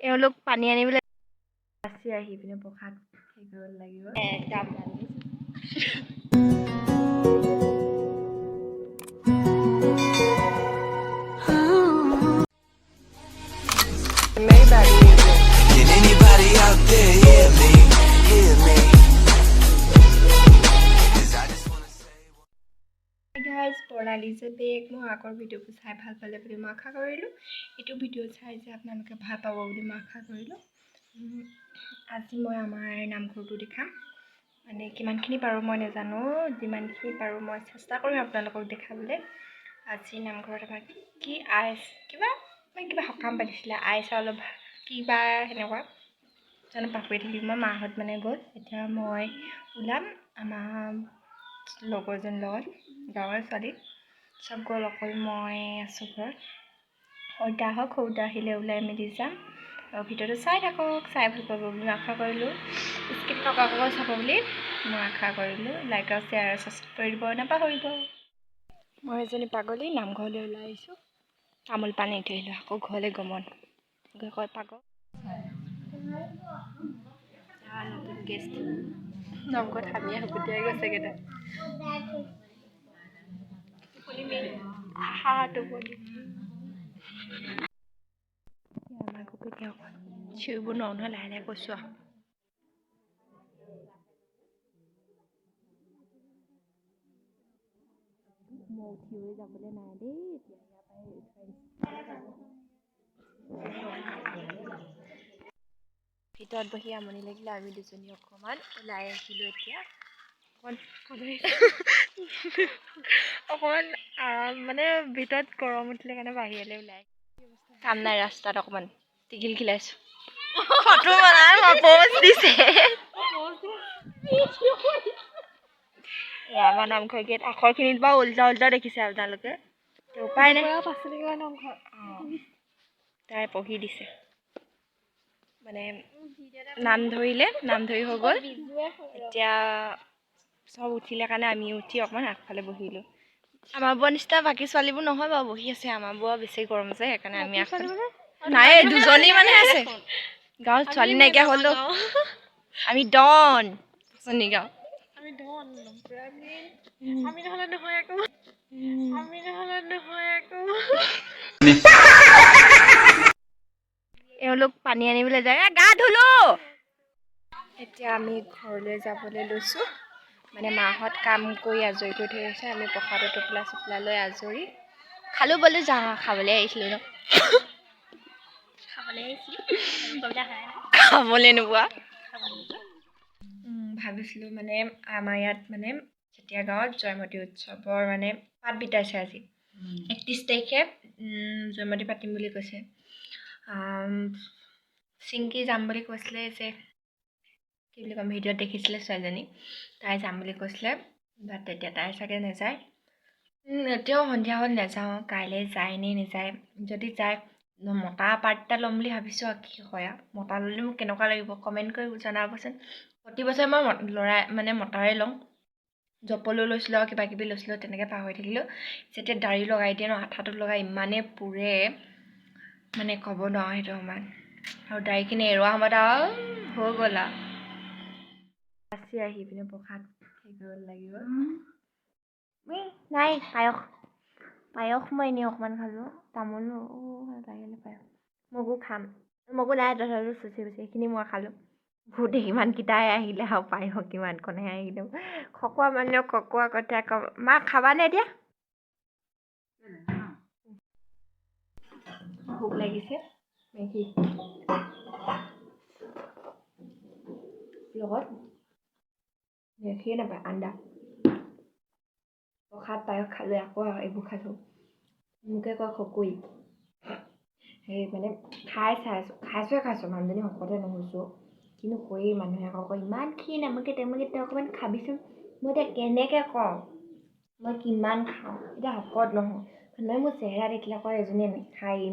এওঁলোক পানী আনিবলৈ আহি পিনে প্ৰসাদ কৰিব লাগিব। Can anybody out there hear me? Hear me? 'Cause I just wanna say. Guys, Pranali যে বেগ মই আগৰ ভিডিঅ'বোৰ চাই ভাল পালে বুলি মই আশা কৰিলোঁ। এইটো ভিডিঅ' চাই যে আপোনালোকে ভাল পাব বুলি মই আশা কৰিলোঁ। আজি মই আমাৰ নামঘৰটো দেখাম, মানে কিমানখিনি পাৰোঁ মই নাজানো, যিমানখিনি পাৰোঁ মই চেষ্টা কৰিম আপোনালোকক দেখাবলৈ। আজি নামঘৰত আমাৰ কি আইচ কিবা মানে কিবা সকাম পাতিছিলে, আইচ অলপ কিবা সেনেকুৱা জানো পাহৰি থাকিলোঁ মই। মাহঁত মানে গ'ল, এতিয়া মই ওলাম আমাৰ লগৰজনীৰ লগত, গাঁৱৰ ছোৱালী চব গ'ল, অকল মই আছোঁ ঘৰত। সৰুদা আহক, সৰুদা আহিলে ওলাই মেলি যাম। আৰু ভিডিঅ'টো চাই থাকক, চাই ভাল পাব বুলি মই আশা কৰিলোঁ। স্কিপ নকৰাকৈ চাব বুলি মই আশা কৰিলোঁ। লাইক আৰু শ্বেয়াৰ আৰু ছাবস্ক্ৰাইব কৰি দিব নাপাহৰিব। মই এজনী পাগলী নামঘৰলৈ ওলাই আহিছোঁ, তামোল পাণ এৰি থৈ আহিলোঁ, আকৌ ঘৰলৈ গমন। কয় পাগল। নতুন গেষ্ট নামঘৰত হামিয়ে হাকুটিয়াই গৈছে কেইটা। হা টোপনি। আমাৰ গোপিনী অকণ চিঞৰিব নোৱাৰোঁ নহয়, লাহে লাহে কৈছোঁ আৰু। মই উঠি যাবলৈ নাই দেই, এতিয়া ইয়াৰ পৰাই উঠাই দিছে। ভিতৰত বহি আমনি লাগিলে, আমি দুজনী অকণমান ওলাই আহিলোঁ। এতিয়া অকণমান আৰাম, মানে ভিতৰত গৰম উঠিলে কাৰণে বাহিৰলৈ ওলাই কাম নাই, ৰাস্তাত অকণমান টিঘিল খিলাইছোঁ। ফটো বনাই প'জ দিছে। আমাৰ নামঘৰ গেট আখৰখিনিত বাৰু উল্টা উল্টা দেখিছে আপোনালোকে, উপায় নাই। তাই পঢ়ি দিছে, মানে নাম ধৰিলে, নাম ধৰি হৈ গ'ল। এতিয়া চব উঠিলে কাৰণে আমি উঠি অকণমান আগফালে বহিলোঁ। আমাৰ বোৰৰ নিচিনা বাকী ছোৱালীবোৰ নহয় বাৰু, বহি আছে। আমাৰ বোৰৰ বেছি গৰম যে, সেইকাৰণে আমি আগফালে নাই, দুজনী মানে আছে। গাঁৱত ছোৱালী নাইকিয়া হ'ল, আমি ডন পাচনি গাঁও। এওঁলোক পানী আনিবলৈ যায়, গা ধুলো। এতিয়া আমি ঘৰলৈ যাবলৈ লৈছোঁ, মানে মাহঁত কাম কৰি আজৰি কৰি থৈ আহিছে। আমি প্ৰসাদৰ টোপোলা চোপোলা লৈ আজৰি খালোঁ বোলো, যাওঁ খাবলৈ আহিছিলোঁ ন, খাবলৈ নোপোৱা ভাবিছিলোঁ। মানে আমাৰ ইয়াত মানে চেতিয়া গাঁৱত জয়মতী উৎসৱৰ মানে পাত বিতাইছে আজি 31 তাৰিখে জয়মতী পাতিম বুলি কৈছে। চিংকি যাম বুলি কৈছিলে যে, কি বুলি ক'ম, ভিডিঅ'ত দেখিছিলে ছোৱালীজনী, তাই যাম বুলি কৈছিলে, বাট তেতিয়া তাই চাগে নাযায়। এতিয়াও সন্ধিয়া হ'ল, নাযাওঁ, কাইলৈ যায় নে নাযায়। যদি যায় মতা পাৰ্ট এটা ল'ম বুলি ভাবিছোঁ আৰু কি হয় আৰু। মতা ল'লে মোক কেনেকুৱা লাগিব কমেণ্ট কৰি জনাবচোন। প্ৰতি বছৰে মই ল'ৰাই মানে মতাৰে লওঁ, জপলো লৈছিলোঁ আৰু কিবা কিবি লৈছিলোঁ, তেনেকৈ পাহৰি থাকিলোঁ। যেতিয়া দাড়ি লগাই দিয়ে ন, আঠাটো লগাই ইমানেই পুৰে, মানে ক'ব নোৱাৰোঁ সেইটো সময়ত। আৰু দাড়িখিনি এৰোৱা সময়ত আৰু হৈ গ'ল আৰু। বাচি আহি পিনে প্ৰসাদ কৰিব লাগিব। নাই পায়স, পায়স মই এনেই অকণমান খালোঁ, তামোলো লাগিলে, পায়স মগু খাম, মগু নাই তথাপিও চুচি চুচি সেইখিনি মই খালোঁ। ভূত ইমানকেইটাই আহিলে আৰু পায়স কিমানকণহে আহিলে। খকুৱা মানুহ খকুৱা কথা কম। মা খাবানে এতিয়া? ভোক লাগিছে, মেগী লগত গাখীৰ নাপায়, আণ্ডা। প্ৰসাদ পায়স খালোঁ, আকৌ এইবোৰ খাইছোঁ। মোকে কয় খকুই, সেই মানে খাই চাইছোঁ, খাইছোৱে খাইছোঁ, মানুহজনী শকতে নহৈছোঁ, কিনো কৰি মানুহে আকৌ কয় ইমান ক্ষীণ, আমুকে তামুকে, তই অকণমান খাবিচোন। মই এতিয়া কেনেকৈ কওঁ মই কিমান খাওঁ, এতিয়া শকত নহওঁ। মানুহে মোৰ চেহেৰা দেখিলে কয় এজনীয়ে নাখায়,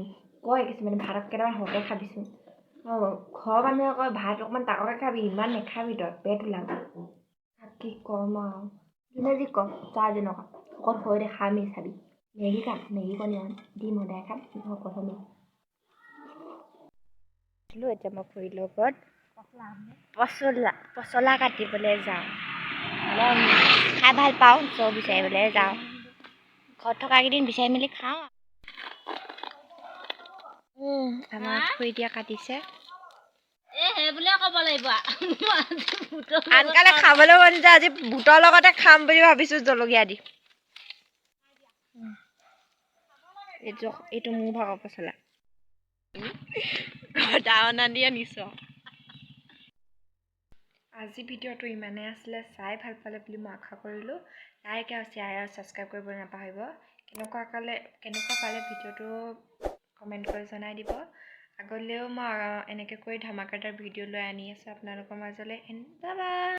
কয় কিছুমানে ভাত কেইটামান সৰহকৈ খাবিচোন। অঁ, ঘৰৰ মানুহে কয় ভাত অকণমান তাককৈ খাবি, ইমান নাখাবি তই, পেট ওলাব। কি ক'ম আৰু, যোনে যি কওঁ তাৰ যেনেকুৱা শকত হৈ দেখামেই চাবি। মেগী খাম, মেগী কণী দিম সদায় খাম, শকত হ'মেই। উঠিলোঁ। এতিয়া মই খুৰীৰ লগত পচলা পচলা কাটিবলৈ যাওঁ। মানে খাই ভাল পাওঁ, চ' বিচাৰিবলৈ যাওঁ। ঘৰত থকা কেইদিন বিচাৰি মেলি খাওঁ। আমাৰ খুৰী এতিয়া কাটিছে। এ সেই বুলিয়ে ক'ব লাগিব। আনকালে খাবলৈ মন যায়। আজি বুটৰ লগতে খাম বুলি ভাবিছোঁ, জলকীয়া দি। এইটো মোৰ ভাগৰ পচলা, ঘৰত অনা দি আনিছোঁ। আজি ভিডিঅ'টো ইমানেই আছিলে। চাই ভাল পালে বুলি মই আশা কৰিলোঁ। লাইক আৰু শ্বেয়াৰ আৰু ছাবস্ক্ৰাইব কৰিবলৈ নাপাহৰিব। কেনেকুৱা পালে ভিডিঅ'টো কমেণ্ট কৰি জনাই দিব। আগলৈও মই এনেকৈ কৰি ধামাকাদাৰ ভিডিঅ' লৈ আনি আছোঁ আপোনালোকৰ মাজলৈ। And bye bye.